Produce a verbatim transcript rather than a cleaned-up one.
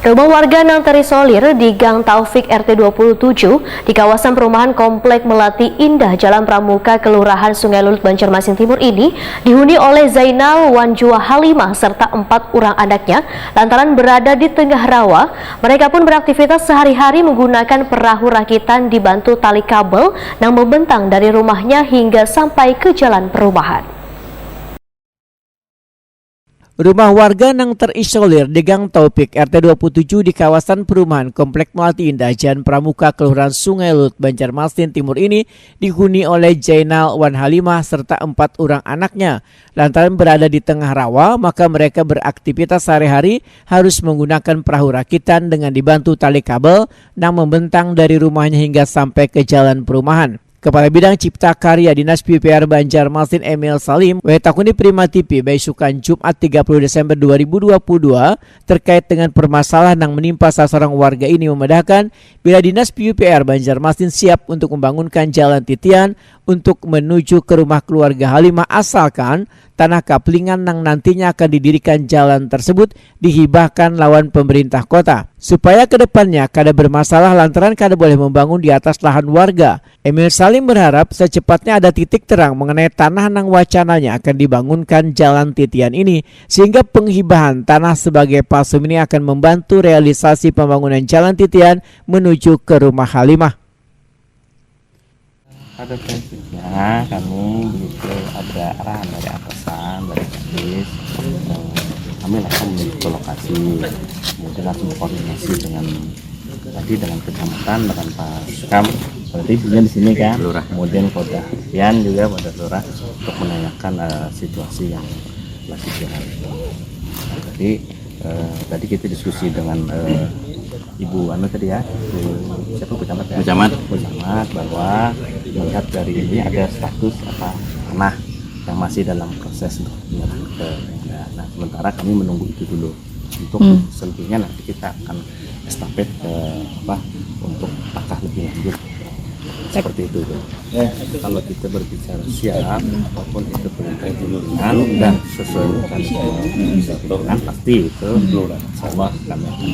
Rumah warga nang terisolir di Gang Taufik R T dua puluh tujuh di kawasan perumahan Komplek Melati Indah, Jalan Pramuka, Kelurahan Sungai Lulut, Banjarmasin Timur ini dihuni oleh Zainal wan jua Halimah serta empat urang anaknya. Lantaran berada di tengah rawa, mereka pun beraktivitas sehari-hari menggunakan perahu rakitan dibantu tali kabel nang membentang dari rumahnya hingga sampai ke jalan perumahan. Rumah warga nang terisolir di Gang Taufik R T dua puluh tujuh di kawasan perumahan Komplek Melati Indah, Jalan Pramuka, Kelurahan Sungai Lulut, Banjarmasin Timur ini dihuni oleh Zainal wan Halimah serta empat urang anaknya. Lantaran berada di tengah rawa, maka mereka beraktivitas sehari-hari harus menggunakan perahu rakitan dengan dibantu tali kabel nang membentang dari rumahnya hingga sampai ke jalan perumahan. Kepala Bidang Cipta Karya Dinas P U P R Banjarmasin, Emil Salim, watakuni Prima T V baisukan Jumat tiga puluh Desember dua ribu dua puluh dua terkait dengan permasalahan yang menimpa sasaran warga ini, memadahkan bila Dinas P U P R Banjarmasin siap untuk membangunkan jalan titian untuk menuju ke rumah keluarga Halimah, asalkan tanah kaplingan yang nantinya akan didirikan jalan tersebut dihibahkan lawan pemerintah kota, supaya kedepannya kada bermasalah lantaran kada boleh membangun di atas lahan warga. Emil Salim berharap secepatnya ada titik terang mengenai tanah nang wacananya akan dibangunkan jalan titian ini, sehingga penghibahan tanah sebagai palsum ini akan membantu realisasi pembangunan jalan titian menuju ke rumah Halimah. Pada prinsipnya, kami begitu ada arahan dari atasan, dari teknis, eh, kami langsung menuju ke lokasi, kemudian langsung berkoordinasi dengan tadi dengan kecamatan, dengan Pak Sekam. Berarti ibunya di sini, kan? Lurah. Kemudian Kodah Pian juga pada Lurah untuk menanyakan, eh, situasi yang lagi viral. Nah, jadi, eh, tadi kita diskusi dengan, eh, Ibu anu tadi, ya, Bu, siapa, Bu Camat, ya? Bu Camat. Bu Camat, bahwa melihat dari ini ada status apa, tanah yang masih dalam proses untuk menyerah ke Pemda. Nah, sementara kami menunggu itu dulu. Untuk Hmm. selebihnya nanti kita akan estafet ke apa, untuk langkah lebih lanjut. Seperti itu, Bu. Kalau kita berbicara siap, apapun itu perintah pimpinan dan sesuai mekanisme pimpinan, pasti itu, insya Allah, kami akan